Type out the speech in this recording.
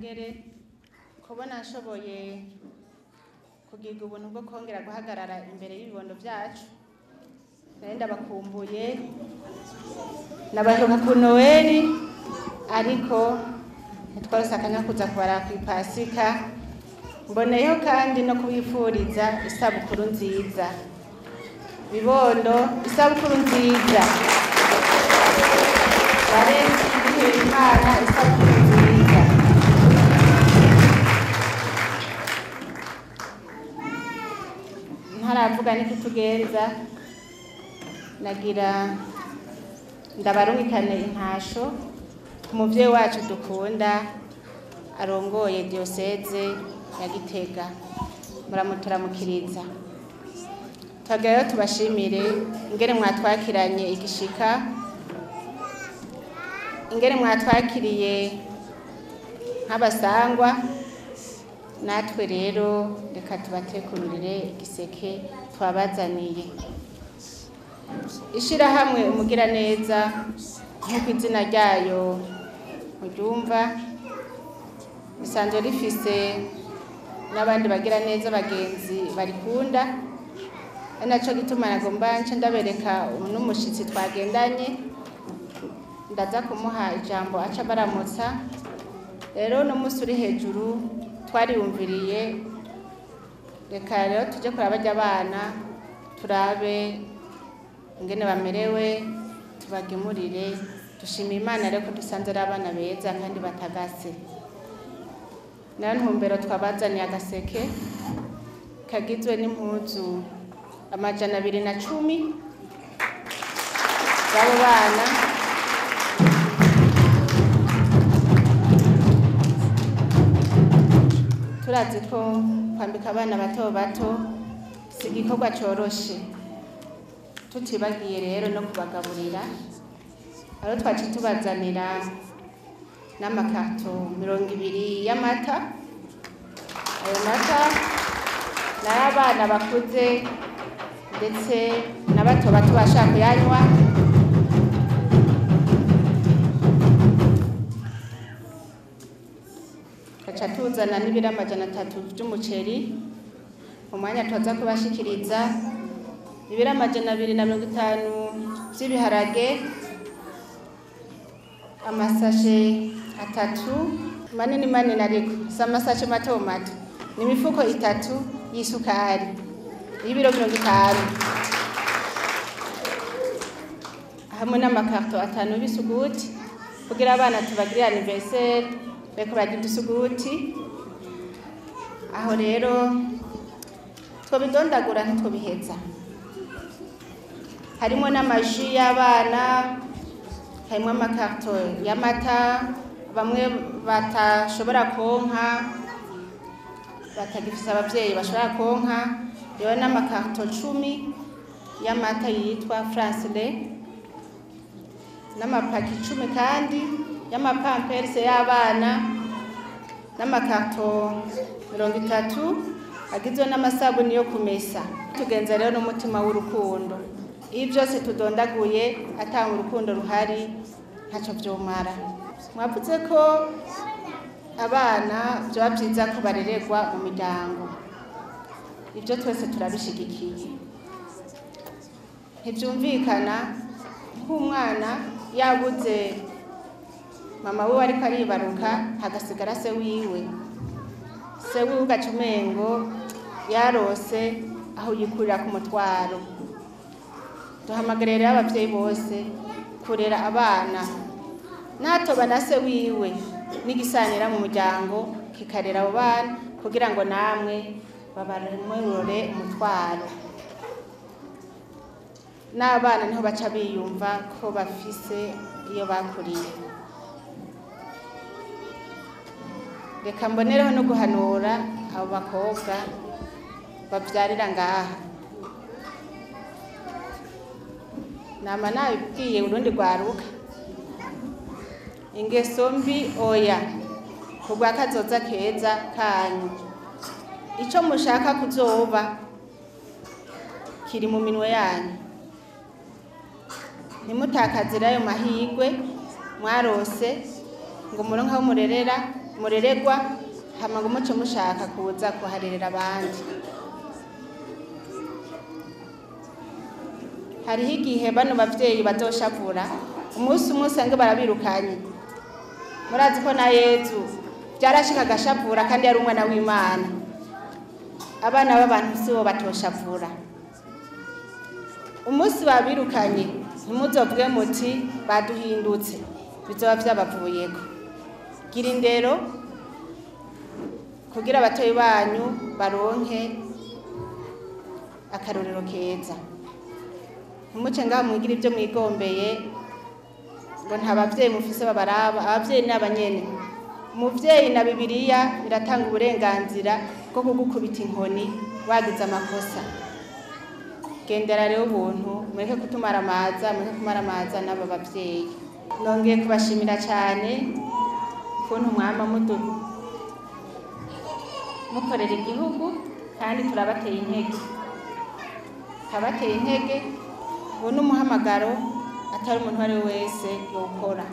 ntangere kubona nshoboye kugiga ubuntu bwo kongera guhagarara imbere y'ibibondo byacu. Nari ndabakumbuye, nabaheruka ku Noweli, ariko ntitwarose akanya kuza kubara ku Ipasika. Mboneyeho kandi no kubifuriza isabukuru nziza. Bibondo, isabukuru nziza. Barenzi Imana, isabukuru nziza. Ntaravuga n'ikitugenza, nagira ndabarungikane intasho ku muvyeyi wacu dukunda arongoye diyoseze ya Gitega, muramuturamukiriza. Twagerayo tubashimire ingene mwatwakiranye igishika, ingene mwatwakiriye nk'abasangwa. Natwe rero reka tubatekururire igiseke twabazaniye. Ishirahamwe Umugiraneza, nk'uko izina ryayo muryumva, risanzwe rifise n'abandi bagira neza bagenzi barikunda, ari naco gituma nagomba nce ndabereka n'umushitsi twagendanye, ndaza kumuha ijambo aca baramutsa. Rero no musi uri hejuru twariyumviriye, reka rero tuje kuraba barya abana, turabe ingene bamerewe, tubagemurire. Dushima Imana rero ko dusanze ari abana beza kandi batagase. Nayo ntumbero twabazaniye agaseke kagizwe n'impuzu 210 z'abo bana. Turazi ko kwambika abana bato bato si igikorwa coroshe, tutibagiye rero no kubagaburira. Aho twaci tubazanira n'amakarto 20 y'amata. Ayo mata n'abana bakuze ndetse na bato bato bashaka kuyanywa. Tugaca tuzana n'ibiro 300 vy'umuceri. Mu mwanya tuza kubashikiriza ibiro 250 vy'ibiharage, amasashe 3 manini manini, ariko si amasashe mato mato, ni imifuko 3 y'isukari y'ibiro 50, hamwe n'amakarto 5 y'ibisuguti kugira abana tubagirire anniversaire bariko barya udusuguti. Aho rero twobidondagura ntitwobiheza, harimo n'amaji y'abana, harimo amakarto y'amata bamwe batashobora konka, batagifise abavyeyi bashobora konka, rero n'amakarto 10 y'amata yitwa Francele, n'amapaki 10 kandi y'amapamperse y'abana, n'amakarto 30 agizwe n'amasabuni yo kumesa. Tugenza rero n'umutima w'urukundo. Iyo byose tudondaguye atanga urukundo ruhari ntaco vyomara. Mwavuze ko abana vyoba vyiza ko barererwa mu miryango, ivyo twese turabishigikiye. Ntivyumvikana nk'umwana yabuze mama wiwe ariko aribaruka hagasigara se wiwe, se wiwe ugaca umengo yarose aho yikurira ku mutwaro. Duhamagare rero abavyeyi bose kurera abana natoba na se wiwe n'igisanira mu muryango kikarera abo bana, kugira ngo namwe babaremurore umutwaro. N'abana niho baca biyumva ko bafise iyo bakuriye. Reka mbonereho no guhanura abo bakobwa bavyarira ngaha. Nama nabibwiye urundi rwaruka, ingeso mbi oya, kubwa kazoza keza kanyu. Ico mushaka kuzoba kiri mu minwe yanyu. Ntimutakazire ayo mahirwe mwarose ngo muronke aho murerera, mureregwa, hama ngo muce mushaka kuza kuharerera abandi. Hariho igihe bano bavyeyi bazoshavura, umunsi umwe usange barabirukanye. Murazi ko na Yezu vyarashika agashavura kandi yari umwana w'Imana. Abana b'abantu sibo batoshavura. Umunsi babirukanye ntimuzovuge muti baduhindutse, bizoba vyabavuyeko. Gira indero kugira abatoyi banyu baronke akarorero keza. Ntimuce ngaho mwigire ivyo mwigombeye ngo nta bavyeyi mufise babaraba. Abavyeyi ni abanyene. Umuvyeyi na Bibiliya biratanga uburenganzira bwo kugukubita inkoni wagize amakosa. Gendera rero ubuntu, mureke kutumaramaza, mureke kumaramaza n'aba bavyeyi. Nongeye kubashimira cane ukuntu mwama mukorera igihugu, kandi turabateye intege. Turabateye intege, uwo ni umuhamagaro atari umuntu uwo ari we wese yokora.